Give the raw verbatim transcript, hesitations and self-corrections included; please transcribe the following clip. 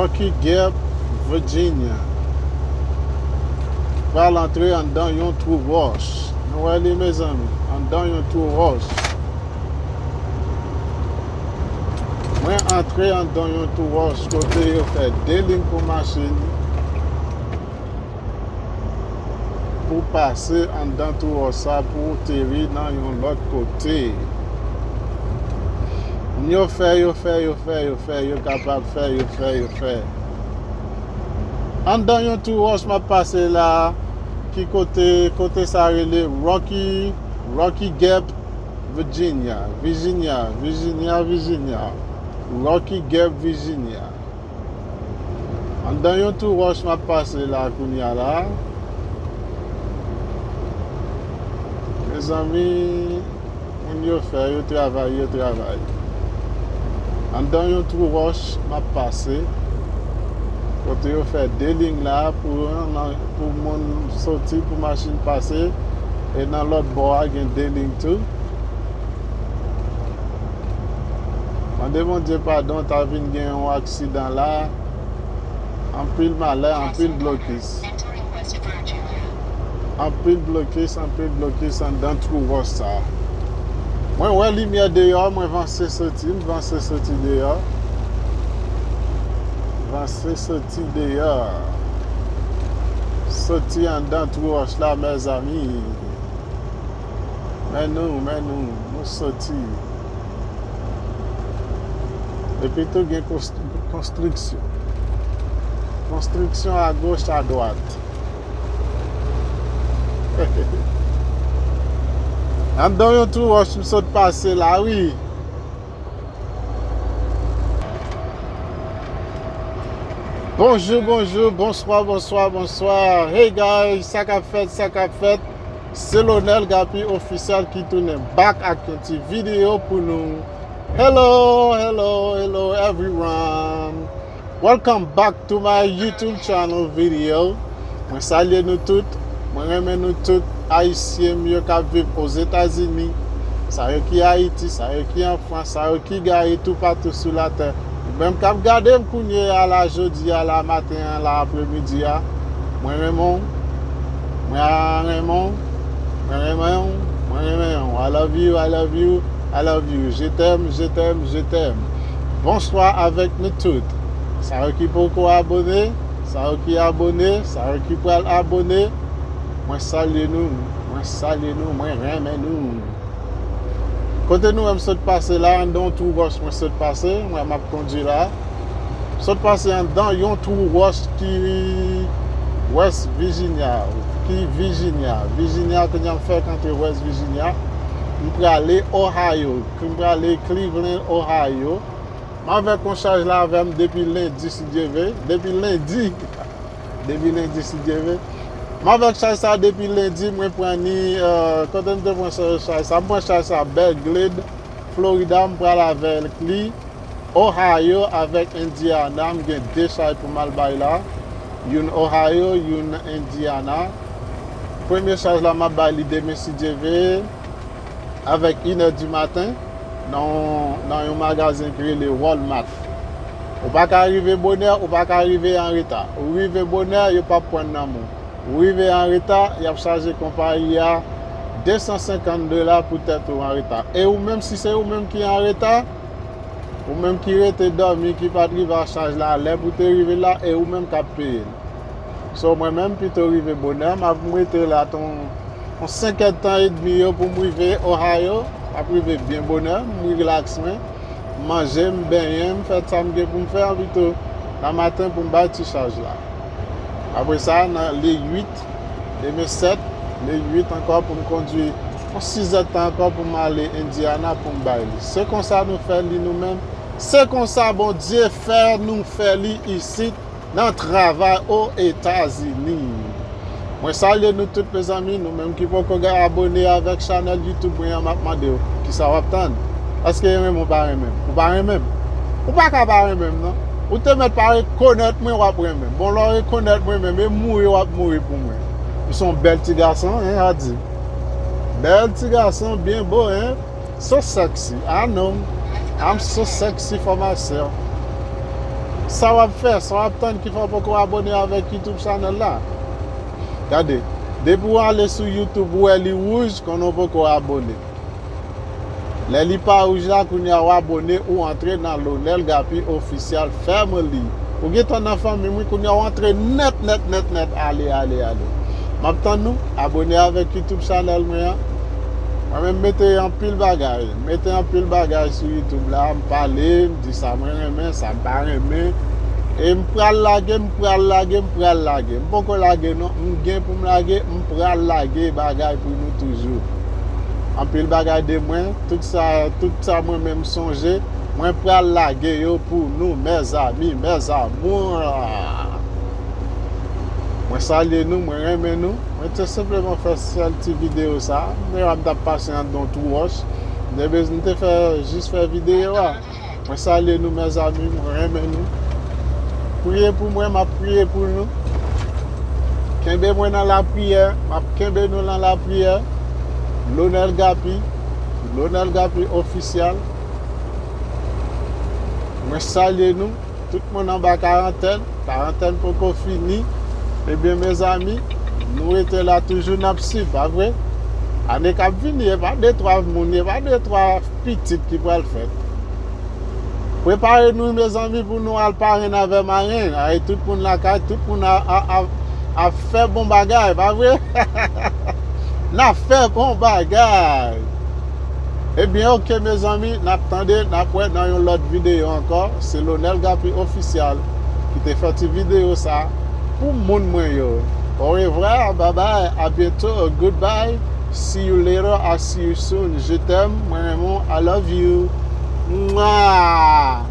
Rocky Gap, Virginia. Pral antre anndan yon twou wòch. Nou wè li, mezanmi, anndan yon twou wòch. Mwen antre anndan yon twou wòch kote yo fè de liy pou machin pou pase anndan twou wòch sa pou teri nan yon lòt kote. Moun yo fè, yo fè, yo fè, yo fè, yo kapab fè, yo fè, yo fè. Anndan yon twou wòch m ap pase la, ki kote, kote sa rele Rocky, Rocky Gap, Virginia, Virginia, Virginia, Virginia. Rocky Gap, Virginia. Anndan yon twou wòch m ap pase la kounye a la. Mezanmi, moun yo fè, yo travay, yo travay. Anndan yon twou wòch m ap pase. Kote yo fè de liy la pou, pou moun soti, pou machin pase. E nan lòt bò a, gen de liy tou. Mande Bondye padon, ta vin gen yon aksidan la. Anpil malè, anpil blokis. Anpil blokis, anpil blokis anndan twou wòch sa. Mwen wè limyè deyò, mwen vanse soti, m vanse soti deyò. Vanse soti deyò. Soti anndan twou wòch la, mezanmi. Men nou, men nou, nou soti. Epi tou gen konst-, konstriksyon. Konstriksyon agoch, adwat. Anndan yon twou wòch m sot pase la, wi. Bonjou, bonjou, bonswa, bonswa, bonswa. Hey guys, sa k ap fèt, sa k ap fèt? Se Lonel Gapi Officiel ki tounen back ak yon ti videyo pou nou. Hello, hello, hello everyone. Welcome back to my YouTube channel video. Mwen salye nou tout. Mwen renmen nou tout. Ayisyen m yo k ap viv Ozetazini, sa yo ki Ayiti, sa yo ki an Frans, sa yo ki gaye toupatou sou latè. Ou menm k ap gade m kounye a la, jodi a la, maten an la, apremidi a, mwen renmen w. Mwen renmen w. Mwen renmen w. Mwen renmen w. I love you, I love you, I love you. Je t'aime, je t'aime, je t'aime. Bonswa avèk nou tout. Sa yo ki poko abone, sa yo ki abone, sa yo ki pral abone, mwen salye nou, mwen salye nou, mwen renmen nou. Kote nou wè m sot pase la, anndan yon twou wòch mwen sot pase, mwen m ap kondui la. M sot pase anndan yon twou wòch ki West Virginia, ki Virginia. Virginia, kounye a m fèk antre West Virginia. M prale Ohio, m prale Cleveland, Ohio. M avèk yon chaj la avè m depi lendi, si Dye ve. Depi lendi. Depi lendi, si Dye ve. M avèk chaj sa depi lendi, mwen pran ni, euh, kote m te pran sa, chaj sa? M pran chaj sa Belle Glade, Florida, m pral avèk li Ohio avèk Indiana. M gen de chaj pou m al bay la. Youn Ohio, youn Indiana. Premye chaj la, m ap bay li demen, si Dye ve. Avèk inè di maten, nan yon, nan yon magazen ki rele Walmart. Ou pa ka rive bonè, ou pa ka rive an reta. Ou rive bonè, yo p ap pran nan men w. Ou rive an reta, y ap chaje konpayi a de san senkant dola poutèt ou an reta. E ou menm, si se ou menm ki an reta, ou menm ki rete dòmi, ki pa t rive ak chaj la, lè pou te rive la, e ou menm k ap peye l. So, mwen menm, pito rive bonè, m ap, m rete la ton, ton senk èdtan edmi yo pou m rive Ohio. M ap rive byen bonè, m rilaks mwen, m manje, m benyen, m fè sa m gen pou m fè an pito nan maten pou m bay ti chaj la. Apre sa, nan le uit, demen sèt, le uit ankò pou m kondui yon sis èdtan ankò pou m ale Indiana pou m bay li. Se konsa nou fè li nou menm. Se konsa Bondye fè nou fè li isit nan travay Ozetazini. Mwen salye nou tout, mezanmi. Nou menm ki poko gen abone avèk chanèl YouTube mwen an, m ap mande w, kisa w ap tann? Èske w renmen m ou pa renmen m? Ou pa renmen m? Ou pa ka pa renmen m, non. Ou te mèt pa rekonèt mwen, w ap renmen m. Bon, lè w rekonèt mwen menm, e mouri w ap mouri pou mwen. M se yon bèl ti gason, hein, Adi? Bèl ti gason, byen bo, hein? So sexy, I know. I'm so sexy for myself. Sa w ap fè, sa w ap tann ki fè w poko abone avèk YouTube channel la? Gade, depi w ale sou YouTube, ou wè li wouj, konnen w poko abone. Lè li pa wouj la, kounye a w abone, ou antre nan Lonel Gappy Official Family. Ou gentan nan fanmi m, wi, kounye a w antre nèt, nèt, nèt, nèt. Ale, ale, ale. M ap tann nou, abone avèk YouTube channel mwen an. Mwen menm mete anpil bagay, mete anpil bagay sou YouTube la, m pale, m di sa mwen renmen, sa m pa renmen. E m pral lage, m pral lage, m pral lage. M poko lage non, m gen pou m lage, m pral lage bagay pou nou toujou. Anpil bagay de mwen, tout sa, tout sa mwen menm sonje, mwen pral lage yo pou nou, mes amis, mes amours. Mwen salye nou, mwen renmen nou. Mwen te senpleman fè sèl ti videyo sa. M te wè m t ap pase anndan yon twou wòch. M te bezwen, m te fè, jis fè videyo a. Mwen salye nou, mes amis, mwen renmen nou. Priye pou mwen, m ap priye pou nou. Kenbe mwen nan lapriyè, m ap kenbe nou nan lapriyè. Lonel Gappy, Lonel Gappy Official. Mwen salye nou, tout moun anba karantèn, karantèn poko fini. Ebyen, mes amis, nou rete la toujou, n ap swiv, pa vre? Ane k ap vini, e pa de twa moun, e pa de twa pitit ki pral fèt. Prepare nou, mes amis, pou nou al parenn avè marenn. Ay, tout moun lakay, tout moun a, a, a, ap fè bon bagay, pa vre? N ap fè bon bagay. Ebyen, oke, mes amis, n ap tande, n ap wè nan yon lòt videyo ankò. Se Lonel Gappy Official ki te fè ti videyo sa pou moun mwen yo. Au revoir, bye bye, à bientôt, goodbye, see you later, I see you soon. Je t'aime, mwen renmen w, I love you. Mwah!